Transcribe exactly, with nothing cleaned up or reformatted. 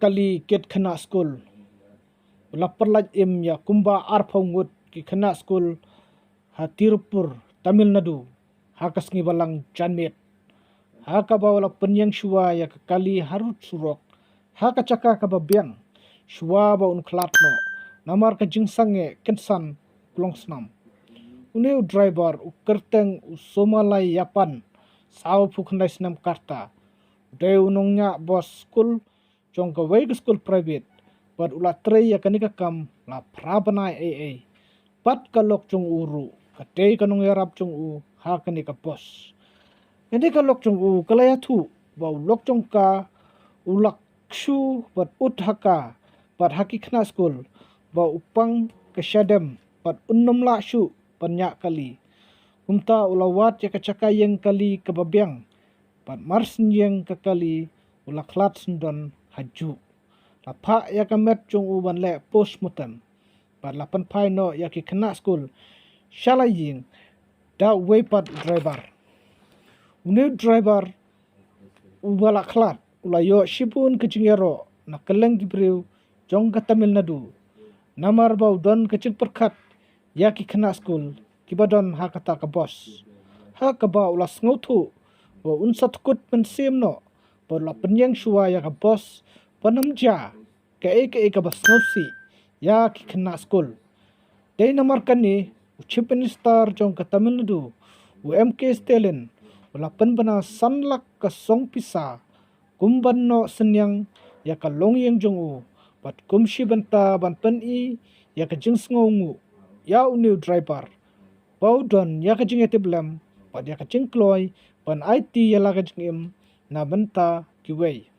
Kali kit khynnah skul. U la pyllait im ïa kumba arphew ngut ki khynnah skul ha Tirupur, Tamil Nadu, ha ka sngi Balang janmiet, ha kaba u la pynïeng shuwa ïa ka kali harud surok ha ka jaka kaba biang, shuwa ba un khlad noh namar ka jingsangeh kynsan u klongsnam. Une u driver u kyrteng u Somalai Yapan, sawphew khyndai snem ka rta. U dei u nongñiah bos skul jong kawei ka skul private, bad u la trei ïa kane ka kam la phra bnai ei ei. Bad ka lok jong u ruh ka dei ka nongïarap jong u ha kane ka bos. Kane ka lok jong u ka la ïathuh ba u lok jong ka u la kshu bad ud ha ka bad ha ki khynnah skul ba u pang ka shadem bad un ym lah shuh ban ñiah kali. Kumta u la wad ïa ka jaka ïeng kali kaba biang, bad mar syn ïeng ka kali u la khlad syndon ha juh. La phah ïa ka met jong u ban leh postmortem, bad la pynphai noh ïa ki khynnah skul sha la ïing da uwei pat u driver. Une u driver uba la khlad u la ïoh shibun ka jingïaroh na kylleng ki briew jong ka Tamil Nadu, namar ba u don ka jingpyrkhat ïa ki khynnah skul kiba don ha kata ka bos, ha kaba u la sngewthuh ba un sa thkut mynsiem noh bad u la pynïeng shuwa ïa ka bos ban ym jia kaei kaei kaba sngewsih ïa ki khynnah skul. Dei namar kane u Chief Minister jong ka Tamil Nadu, u M K Stalin, u la pynbna san lak ka song pisa kum ban noh synñiang ïa ka longïing jong u, bad kum shi bynta ban pyni ïa ka jingsngewnguh ïa une u driver ba u don ïa ka jingïatiplem bad ïa ka jingkloi ban aiti ïa la ka jingim na bynta kiwei.